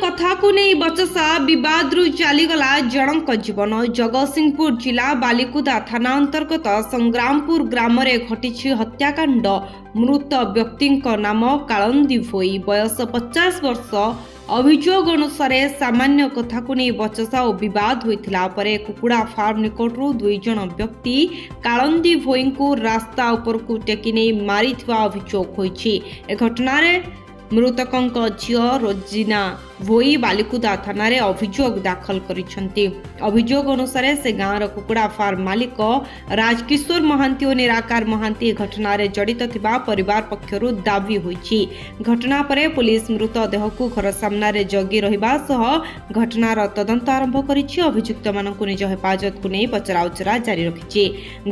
କଥାକୁ ନେଇ ବଚସା ବିବାଦରୁ ଚାଲିଗଲା ଜଣଙ୍କ ଜୀବନ। ଜଗତସିଂହପୁର ଜିଲ୍ଲା ବାଲିକୁଦା ଥାନା ଅନ୍ତର୍ଗତ ସଂଗ୍ରାମପୁର ଗ୍ରାମରେ ଘଟିଛି ହତ୍ୟାକାଣ୍ଡ। ମୃତ ବ୍ୟକ୍ତିଙ୍କ ନାମ କାଳନ୍ଦୀ ଭୋଇ, ବୟସ 50 ବର୍ଷ। ଅଭିଯୋଗ ଅନୁସାରେ ସାମାନ୍ୟ କଥାକୁ ନେଇ ବଚସା ଓ ବିବାଦ ହୋଇଥିଲା। ପରେ କୁକୁଡ଼ା ଫାର୍ମ ନିକଟରୁ 2 ଜଣ ବ୍ୟକ୍ତି କାଳନ୍ଦୀ ଭୋଇଙ୍କୁ ରାସ୍ତା ଉପରକୁ ଟେକି ନେଇ ମାରିଥିବା ଅଭିଯୋଗ ହୋଇଛି। ଏ ଘଟଣାରେ ମୃତକଙ୍କ ଝିଅ ରୋଜିନା ଭୋଇ ବାଲିକୁଦା ଥାନାରେ ଅଭିଯୋଗ ଦାଖଲ କରିଛନ୍ତି। ଅଭିଯୋଗ ଅନୁସାରେ ସେ ଗାଁର କୁକୁଡ଼ା ଫାର୍ମ ମାଲିକ ରାଜକିଶୋର ମହାନ୍ତି ଓ ନିରାକାର ମହାନ୍ତି ଏ ଘଟଣାରେ ଜଡ଼ିତ ଥିବା ପରିବାର ପକ୍ଷରୁ ଦାବି ହୋଇଛି। ଘଟଣା ପରେ ପୋଲିସ ମୃତଦେହକୁ ଘର ସାମ୍ନାରେ ଜଗି ରହିବା ସହ ଘଟଣାର ତଦନ୍ତ ଆରମ୍ଭ କରିଛି। ଅଭିଯୁକ୍ତମାନଙ୍କୁ ନିଜ ହେଫାଜତକୁ ନେଇ ପଚରାଉଚରା ଜାରି ରଖିଛି।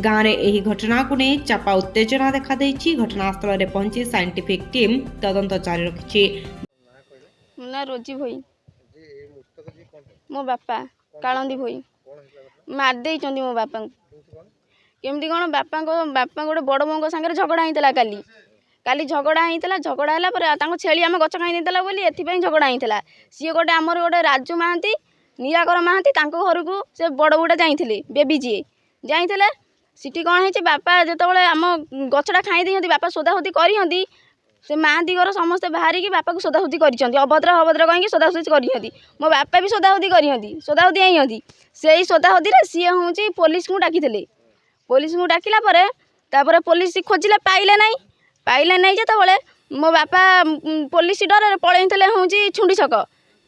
ଗାଁରେ ଏହି ଘଟଣାକୁ ନେଇ ଚାପା ଉତ୍ତେଜନା ଦେଖାଦେଇଛି। ଘଟଣାସ୍ଥଳରେ ପହଞ୍ଚି ସାଇଣ୍ଟିଫିକ୍ ଟିମ୍ ତଦନ୍ତ ଜାରି ରଖିଛି। ମୋ ନାଁ ରୋଜି ଭୋଇ। ମୋ ବାପା କାଳନ୍ଦୀ ଭୋଇ, ମାରି ଦେଇଛନ୍ତି ମୋ ବାପାଙ୍କୁ। କେମିତି କ'ଣ? ବାପାଙ୍କ ଗୋଟେ ବଡ଼ ବୋଉଙ୍କ ସାଙ୍ଗରେ ଝଗଡ଼ା ହେଇଥିଲା କାଲି। କାଲି ଝଗଡ଼ା ହେଇଥିଲା। ଝଗଡ଼ା ହେଲା ପରେ ତାଙ୍କ ଛେଳି ଆମ ଗଛ ଖାଇ ଦେଇଥିଲା ବୋଲି ଏଥିପାଇଁ ଝଗଡ଼ା ହେଇଥିଲା। ସିଏ ଗୋଟେ ଆମର ଗୋଟେ ରାଜୁ ମହାନ୍ତି, ନିରାକର ମହାନ୍ତି, ତାଙ୍କ ଘରକୁ ସେ ବଡ଼ ବୋଉଟା ଯାଇଥିଲେ, ବେବି ଯିଏ ଯାଇଥିଲେ। ସେଠି କ'ଣ ହେଇଛି, ବାପା ଯେତେବେଳେ ଆମ ଗଛଟା ଖାଇ ଦେଇଛନ୍ତି, ବାପା ଶୋଧାଶୋଧି କରିଛନ୍ତି। ସେ ମହାନ୍ତି ଘର ସମସ୍ତେ ବାହାରିକି ବାପାକୁ ଶୋଧାଶୋଧି କରିଛନ୍ତି। ଅଭଦ୍ର ଅଭଦ୍ର କହିକି ଶୋଧାଶୋଧି କରିଛନ୍ତି। ମୋ ବାପା ବି ଶୋଧାଶୋଧି କରିଛନ୍ତି, ଶୋଧାଶୋଧି ହେଇଛନ୍ତି। ସେଇ ଶୋଧାଶୋଧିରେ ସିଏ ହେଉଛି ପୋଲିସକୁ ଡାକିଥିଲେ। ପୋଲିସକୁ ଡାକିଲା ପରେ ତାପରେ ପୋଲିସ ଖୋଜିଲେ, ପାଇଲେ ନାହିଁ। ପାଇଲେ ନାହିଁ ଯେତେବେଳେ, ମୋ ବାପା ପୋଲିସ ଡରରେ ପଳେଇଥିଲେ ହେଉଛି ଛୁଣ୍ଡି ଛକ।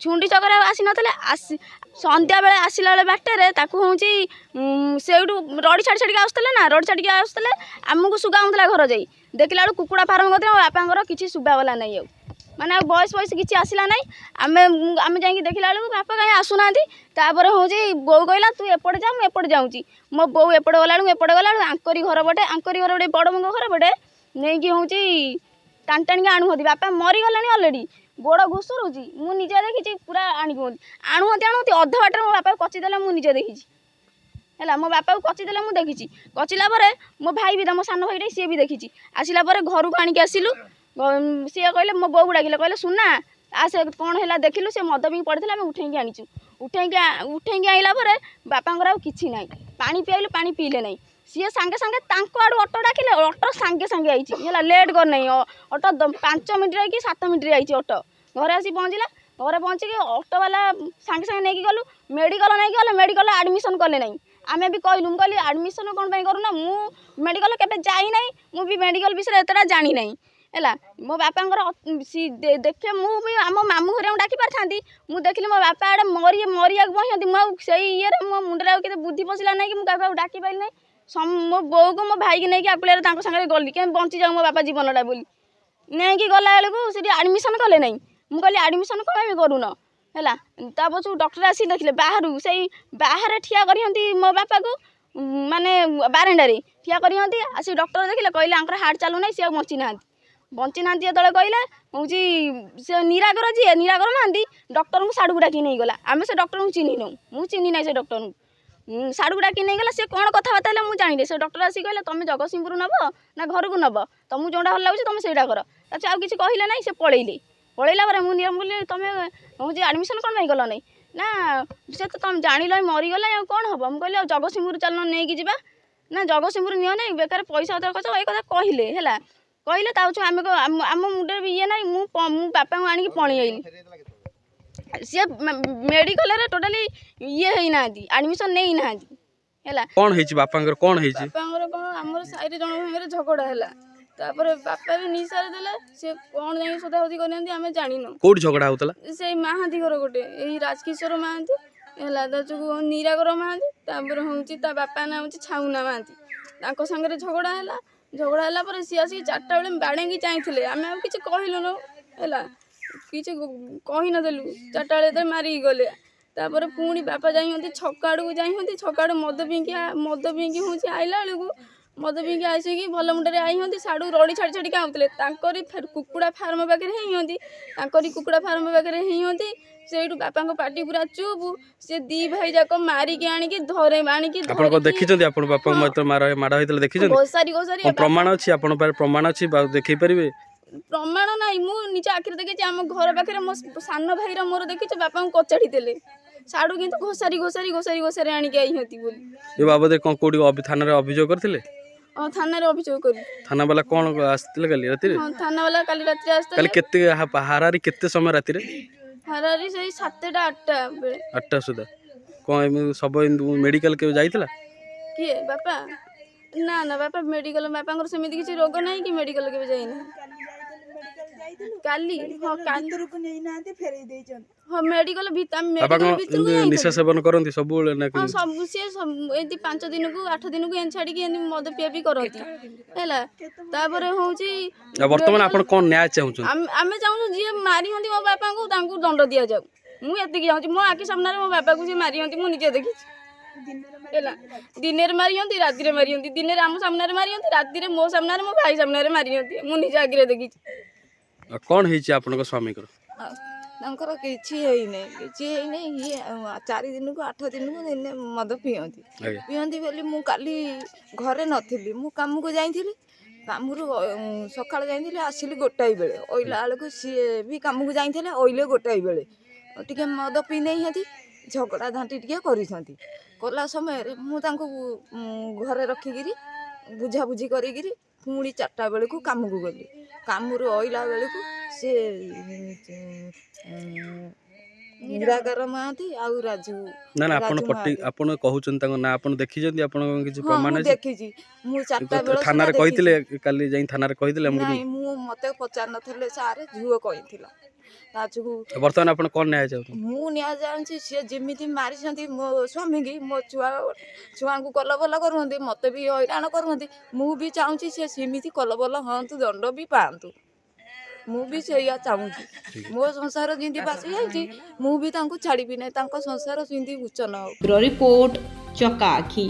ଛୁଣ୍ଡି ଛକରେ ଆଉ ଆସିନଥିଲେ। ଆସି ସନ୍ଧ୍ୟାବେଳେ ଆସିଲା ବେଳେ ବାଟରେ ତାକୁ ହେଉଛି ସେଇଠୁ ରଡ଼ି ଛାଡ଼ି ଛାଡ଼ିକି ଆସୁଥିଲେ ନା, ରଡ଼ି ଛାଡ଼ିକି ଆସୁଥିଲେ, ଆମକୁ ଶୁଗାଉଥିଲା। ଘର ଯାଇ ଦେଖିଲା ବେଳକୁ କୁକୁଡ଼ା ଫାର୍ମ କତିରେ ମୋ ବାପାଙ୍କର କିଛି ଶୁଭାଗଲା ନାହିଁ ଆଉ, ମାନେ ଆଉ ଭଏସ୍ ଫଏସ୍ କିଛି ଆସିଲା ନାହିଁ। ଆମେ ଯାଇକି ଦେଖିଲା ବେଳକୁ ବାପା କାହିଁ ଆସୁନାହାନ୍ତି। ତାପରେ ହେଉଛି ବୋଉ କହିଲା, ତୁ ଏପଟେ ଯା, ମୁଁ ଏପଟେ ଯାଉଛି। ମୋ ବୋଉ ଏପଟେ ଗଲାବେଳକୁ, ଏପଟେ ଗଲାବେଳକୁ ଆଙ୍କରି ଘର ପଟେ, ଆଙ୍କରି ଘର ଗୋଟେ, ବଡ଼ ବୋଉଙ୍କ ଘର ପଟେ ନେଇକି ହେଉଛି ଟାଣି ଟାଣିକି ଆଣୁଛନ୍ତି। ବାପା ମରିଗଲାଣି ଅଲରେଡ଼ି, ଗୋଡ଼ ଘୁଷୁରୁଛି, ମୁଁ ନିଜେ ଦେଖିଛି। ପୁରା ଆଣିକି ଆଣୁଛନ୍ତି, ଆଣୁଛନ୍ତି, ଅଧା ବାଟରେ ମୋ ବାପାକୁ କଚିଦେଲେ। ମୁଁ ନିଜେ ଦେଖିଛି। ହେଲା, ମୋ ବାପାକୁ କଚିଦେଲେ, ମୁଁ ଦେଖିଛି। କଚିଲା ପରେ ମୋ ଭାଇ ବି, ମୋ ସାନ ଭାଇଟା, ସିଏ ବି ଦେଖିଛି। ଆସିଲା ପରେ ଘରକୁ ଆଣିକି ଆସିଲୁ। ସିଏ କହିଲେ, ମୋ ବୋଉକୁ ଡାକିଲେ, କହିଲେ, ସୁନା ଆସେ, କ'ଣ ହେଲା ଦେଖିଲୁ। ସେ ମଦ ପିଇକି ପଡ଼ିଥିଲା, ଆମେ ଉଠେଇକି ଆଣିଛୁ। ଉଠେଇକି ଆଣିଲା ପରେ ବାପାଙ୍କର ଆଉ କିଛି ନାହିଁ। ପାଣି ପିଆଇଲୁ, ପାଣି ପିଇଲେ ନାହିଁ। ସିଏ ସାଙ୍ଗେ ସାଙ୍ଗେ ତାଙ୍କ ଆଡ଼ୁ ଅଟୋ ଡାକିଲେ। ଅଟୋ ସାଙ୍ଗେ ସାଙ୍ଗେ ଆଇଛି, ହେଲା, ଲେଟ୍ କରିନାହିଁ ଅଟୋ। 5 ମିନିଟ୍ରେ କି 7 ମିନିଟ୍ରେ ଆଇଛି ଅଟୋ। ଘରେ ଆସି ପହଞ୍ଚିଲା। ଘରେ ପହଞ୍ଚିକି ଅଟୋବାଲା ସାଙ୍ଗେ ସାଙ୍ଗେ ନେଇକି ଗଲୁ ମେଡ଼ିକାଲ। ନେଇକି ଗଲେ, ମେଡ଼ିକାଲ ଆଡ଼ମିସନ୍ କଲେ ନାହିଁ। ଆମେ ବି କହିଲୁ, ମୁଁ କହିଲି, ଆଡ଼ମିସନ୍ କ'ଣ ପାଇଁ କରୁନା? ମୁଁ ମେଡ଼ିକାଲ କେବେ ଯାଇନାହିଁ, ମୁଁ ବି ମେଡ଼ିକାଲ ବିଷୟରେ ଏତେଟା ଜାଣିନାହିଁ। ହେଲା, ମୋ ବାପାଙ୍କର ଦେଖେ, ମୁଁ ବି ଆମ ମାମୁଁ ଘରିଆଙ୍କୁ ଡାକି ପାରିଥାନ୍ତି। ମୁଁ ଦେଖିଲି ମୋ ବାପା ଆଡ଼େ ମରି ମରିବାକୁ ବସିଛନ୍ତି। ମୁଁ ଆଉ ସେଇ ଇଏରେ ମୋ ମୁଣ୍ଡରେ ଆଉ କେତେ ବୁଦ୍ଧି ପଶିଲା ନାହିଁ କି ମୁଁ କାହାକୁ ଆଉ ଡାକି ପାରିଲି ନାହିଁ। ମୋ ବୋଉକୁ ମୋ ଭାଇକି ନେଇକି ଆକୁଳିଆରେ ତାଙ୍କ ସାଙ୍ଗରେ ଗଲି, କେମିତି ବଞ୍ଚିଯାଉ ମୋ ବାପା ଜୀବନଟା ବୋଲି। ନେଇକି ଗଲା ବେଳକୁ ସେଠି ଆଡ଼ମିସନ୍ କଲେ ନାହିଁ। ମୁଁ କହିଲି, ଆଡ଼ମିସନ୍ କ'ଣ ପାଇଁ କରୁନ? ହେଲା, ତା ପଛକୁ ଡକ୍ଟର ଆସିକି ଦେଖିଲେ ବାହାରୁ। ସେଇ ବାହାରେ ଠିଆ କରିଛନ୍ତି ମୋ ବାପାକୁ, ମାନେ ବାରଣ୍ଡାରେ ଠିଆ କରିଛନ୍ତି। ଆସିକି ଡକ୍ଟର ଦେଖିଲେ, କହିଲେ ଆଙ୍କର ହାର୍ଟ ଚାଲୁନାହିଁ, ସିଏ ଆଉ ବଞ୍ଚିନାହାନ୍ତି। ବଞ୍ଚିନାହାନ୍ତି ଯେତେବେଳେ କହିଲେ, ହେଉଛି ସେ ନିରାକର ଯିଏ, ନିରାକର ମହାନ୍ତି, ଡକ୍ଟରଙ୍କୁ ସାଡ଼ୁକୁ ଡାକି ନେଇଗଲା। ଆମେ ସେ ଡକ୍ଟରଙ୍କୁ ଚିହ୍ନି ନାହୁଁ, ମୁଁ ଚିହ୍ନି ନାହିଁ ସେ ଡକ୍ଟରଙ୍କୁ। ସାଡ଼ୁକୁ ଡାକି ନେଇଗଲା। ସେ କ'ଣ କଥାବାର୍ତ୍ତା ହେଲେ ମୁଁ ଜାଣିନି। ସେ ଡକ୍ଟର ଆସିକି କହିଲେ, ତୁମେ ଜଗତସିଂହପୁର ନେବ ନା ଘରକୁ ନେବ, ତୁମକୁ ଯେଉଁଟା ଭଲ ଲାଗୁଛି ତୁମେ ସେଇଟା କର। ତା ଆଉ କିଛି କହିଲେ ନାହିଁ, ସେ ପଳେଇଲେ। ପଳେଇଲା ପରେ ମୁଁ ନିୟମ କହିଲି, ତୁମେ ହେଉଛି ଆଡ଼ମିସନ୍ କ'ଣ ପାଇଁ କଲ ନାହିଁ? ନା, ସେ ତ ତୁମେ ଜାଣିଲ ମରିଗଲା, ଆଉ କ'ଣ ହେବ? ମୁଁ କହିଲି, ଆଉ ଜଗତସିଂହପୁର ଚାଲୁନ ନେଇକି ଯିବା। ନା, ଜଗତସିଂହପୁର ନିଅ ନାହିଁ, ବେକାର ପଇସା ପତ୍ର ଖର୍ଚ୍ଚ, ଏଇ କଥା କହିଲେ। ହେଲା, କହିଲେ। ତା ପଛକୁ ଆମେ ଆମ ମୁଣ୍ଡରେ ବି ଇଏ ନାହିଁ। ମୁଁ ବାପାଙ୍କୁ ଆଣିକି ପଳେଇ ଆଇଲି। ସିଏ ମେଡ଼ିକାଲରେ ଟୋଟାଲି ଇଏ ହେଇନାହାନ୍ତି, ଆଡ଼ମିସନ୍ ନେଇନାହାନ୍ତି। ହେଲା। କ'ଣ ହେଇଛି ବାପାଙ୍କର? କ'ଣ ହେଇଛି? ବାପାଙ୍କର କ'ଣ, ଆମର ସାହିରେ ଜଣଙ୍କ ସାଙ୍ଗରେ ଝଗଡ଼ା ହେଲା। ତାପରେ ବାପା ବି ନିଶାରେ ଦେଲେ। ସେ କ'ଣ ଯାଇକି ଶୋଧାଶୋଧି କରିନାହାନ୍ତି, ଆମେ ଜାଣିନୁ। କୋଉଠି ଝଗଡ଼ା ହଉଥିଲା? ସେଇ ମହାନ୍ତି ଘର ଗୋଟେ, ଏଇ ରାଜକିଶୋର ମହାନ୍ତି, ହେଲା, ତା ଯୋଗୁଁ ନିରାକର ମହାନ୍ତି, ତାପରେ ହେଉଛି ତା ବାପା ନାଁ ହେଉଛି ଛାଉନା ମହାନ୍ତି। ତାଙ୍କ ସାଙ୍ଗରେ ଝଗଡ଼ା ହେଲା। ଝଗଡ଼ା ହେଲା ପରେ ସିଏ ଆସିକି 4ଟା ବେଳେ ବାଡ଼େଇକି ଚାହିଁଥିଲେ। ଆମେ ଆଉ କିଛି କହିଲୁନୁ, ହେଲା, କିଛି କହିନଥିଲୁ। 4ଟା ବେଳେ ଯେତେବେଳେ ମାରିକି ଗଲେ, ତାପରେ ପୁଣି ବାପା ଯାଇଛନ୍ତି ଛକ ଆଡ଼କୁ। ଯାଇଛନ୍ତି ଛକ ଆଡ଼ୁ ମଦ ପିଇକି ହେଉଛି ଆଇଲା ବେଳକୁ, ମଦ ପିଇକି ଆସିକି ଭଲ ମୁଣ୍ଡରେ ଆଇଛନ୍ତି। ସାଡ଼ୁ ରଡ଼ି ଛାଡ଼ି ଛାଡ଼ିକି ଆଉଥିଲେ। ତାଙ୍କରି କୁକୁଡ଼ା ଫାର୍ମ ପାଖରେ ହେଇଛନ୍ତି, ତାଙ୍କରି କୁକୁଡ଼ା ଫାର୍ମ ପାଖରେ ହେଇଛନ୍ତି। ସେଇଠୁ ବାପାଙ୍କ ପାଟି ପୁରା ଚୁପ୍। ସେ ଦି ଭାଇ ଯାକ ମାରିକି ଆଣିକି ଧରେ ଆଣିକି ଆପଣ କ'ଣ ଧରିକି ଦେଖିଛନ୍ତି? ଆପଣ ବାପାଙ୍କୁ ହଁ। ମାତ୍ର ମାଡ଼ ହେଇଥିଲା ଦେଖିଛନ୍ତି? ଘୋଷାରି ଘୋଷାରି। କ'ଣ ପ୍ରମାଣ ଅଛି ଆପଣଙ୍କ ପାଖରେ? ପ୍ରମାଣ ଅଛି ବା ଦେଖେଇ ପାରିବେ? ପ୍ରମାଣ ନାହିଁ, ମୁଁ ନିଜ ଆଖିରେ ଦେଖିଛି। ଆମ ଘର ପାଖରେ ମୋ ସାନ ଭାଇର ମୋର ଦେଖିଛୁ, ବାପାଙ୍କୁ କଚାଡ଼ି ଦେଲେ ସାଡ଼ୁ, କିନ୍ତୁ ଘୋଷାରି ଘୋଷାରି ଘୋଷାରି ଘୋଷାରି ଆଣିକି ଆଇଛନ୍ତି ବୋଲି। ଏ ବାବଦରେ କ'ଣ କୋଉଠି ଥାନାରେ ଅଭିଯୋଗ କରିଥିଲେ? ହଁ, ଥାନାରେ ଅଭିଯୋଗ କରି। ଥାନା ବାଲା କ'ଣ ଆସିଥିଲେ କାଲି ରାତିରେ? ହଁ, ଥାନା ବାଲା କାଲି ରାତିରେ କାଲି ଆସିଥିଲେ। କେତେ ହାରାହାରି କେତେ ସମୟ ରାତିରେ? ହାରାହାରି ସେଇ 7ଟା 8ଟା ବେଳେ। 8ଟା ସୁଦ୍ଧା। କ'ଣ ଏମିତି ଶବ ଏମିତି ମେଡ଼ିକାଲ କେବେ ଯାଇଥିଲା? କିଏ, ବାପା? ନା ନା, ବାପା ମେଡ଼ିକାଲ, ବାପାଙ୍କର ସେମିତି କିଛି ରୋଗ ନାହିଁ କି ମେଡ଼ିକାଲ କେବେ ଯାଇନାହିଁ। କାଲି, ହଁ, କାଲି ଭିତରକୁ ନେଇନାହାନ୍ତି, ଫେରେଇ ଦେଇଛନ୍ତି। ହଁ, ମେଡ଼ିକାଲ ଆମେ ବାପା ମେଡ଼ିକାଲ କ'ଣ ଭିତରକୁ ଏମିତି ନିଶା ଯାଇଥିଲୁ। ସେବନ କରନ୍ତି ସବୁବେଳେ ନା ହଁ, କେମିତି? ସବୁ ସିଏ ଏମିତି 5 ଦିନକୁ 8 ଦିନକୁ ଏମିତି ଛାଡ଼ିକି ଏମିତି ମଦ ପିଆ ପିଇ କରନ୍ତି ହେଲା। ତାପରେ ହେଉଛି ଆଉ ବର୍ତ୍ତମାନ ଆପଣ କ'ଣ ନ୍ୟାୟ ଚାହୁଁଛନ୍ତି? ଆମେ ଚାହୁଁଛୁ ଯିଏ ମାରିଛନ୍ତି ମୋ ବାପାଙ୍କୁ, ତାଙ୍କୁ ଦଣ୍ଡ ଦିଆଯାଉ। ମୁଁ ଏତିକି ଚାହୁଁଛି। ମୋ ଆଖି ସାମ୍ନାରେ ମୋ ବାପାକୁ ଯିଏ ମାରିଛନ୍ତି ମୁଁ ନିଜେ ଦେଖିଛି ହେଲା। ଦିନରେ ମାରିଛନ୍ତି, ରାତିରେ ମାରିଛନ୍ତି। ଦିନରେ ଆମ ସାମ୍ନାରେ ମାରିଛନ୍ତି, ରାତିରେ ମୋ ସାମ୍ନାରେ, ମୋ ଭାଇ ସାମ୍ନାରେ ମାରିଛନ୍ତି। ମୁଁ ନିଜ ଆଖିରେ ଦେଖିଛି। ଆଉ କ'ଣ ହେଇଛି ଆପଣଙ୍କ ସ୍ୱାମୀଙ୍କର? ଆଉ ତାଙ୍କର କିଛି ହେଇନାହିଁ, କିଛି ହେଇନାହିଁ। ଇଏ 4 ଦିନକୁ 8 ଦିନକୁ ଦିନେ ମଦ ପିଅନ୍ତି। ଆଜ୍ଞା। ପିଅନ୍ତି ବୋଲି ମୁଁ କାଲି ଘରେ ନଥିଲି, ମୁଁ କାମକୁ ଯାଇଥିଲି। କାମରୁ ସକାଳେ ଯାଇଥିଲି, ଆସିଲି ଗୋଟାଏ ବେଳେ। ଅଇଲା ବେଳକୁ ସିଏ ବି କାମକୁ ଯାଇଥିଲେ, ଅଇଲେ ଗୋଟାଏ ବେଳେ ଟିକେ ମଦ ପିଇ ଦେଇଛନ୍ତି, ଝଗଡ଼ା ଝାଣ୍ଟି ଟିକେ କରିଛନ୍ତି। କଲା ସମୟରେ ମୁଁ ତାଙ୍କୁ ଘରେ ରଖିକିରି ବୁଝାବୁଝି କରିକିରି ପୁଣି 4ଟା ବେଳକୁ କାମକୁ ଗଲି। କାମରୁ ଅଇଲା ବେଳକୁ ସିଏ ନିରାକାର ମହାନ୍ତି ଆଉ ରାଜୁ। ନା ନା, ଆପଣ ରାଜୁ ପଟି ମହାନ୍ତି। ଆପଣ କହୁଛନ୍ତି ତାଙ୍କ ନାଁ, ଆପଣ ଦେଖିଛନ୍ତି? ଆପଣଙ୍କ କିଛି ହଁ, ପ୍ରମାଣ ମୁଁ ଅଛି? ଦେଖିଛି, ମୁଁ 4ଟା ବେଳ ସୁଦ୍ଧା ଥାନାରେ ଦେଖିଛି। କହିଥିଲେ? କାଲି ଯାଇ ଥାନାରେ କହିଥିଲେ ଆମକୁ? ନାଇଁ, ମୁଁ ମତେ ପଚାରି ନଥିଲେ ସାର୍, ଝିଅ କହିଥିଲା ରାଜୁକୁ। ବର୍ତ୍ତମାନ ଆପଣ କ'ଣ ନ୍ୟାୟ ଚାହୁଁଛନ୍ତି? ମୁଁ ନ୍ୟାୟ ଜାଣିଛି, ସିଏ ଯେମିତି ମାରିଛନ୍ତି ମୋ ସ୍ୱାମୀକି, ମୋ ଛୁଆଙ୍କୁ କଲବଲ କରୁଛନ୍ତି, ମୋତେ ବି ହଇରାଣ କରୁଛନ୍ତି। ମୁଁ ବି ଚାହୁଁଛି ସେ ସେମିତି କଲବଲ ହୁଅନ୍ତୁ, ଦଣ୍ଡ ବି ପାଆନ୍ତୁ। ମୁଁ ବି ସେଇଆ ଚାହୁଁଛି। ମୋ ସଂସାର ଯେମିତି ବାସି ଯାଇଛି, ମୁଁ ବି ତାଙ୍କୁ ଛାଡ଼ିବି ନାହିଁ। ତାଙ୍କ ସଂସାର ସେମିତି ଉଚ୍ଚ ନ ହଉ। ରିପୋର୍ଟ, ଚକାଆଖି।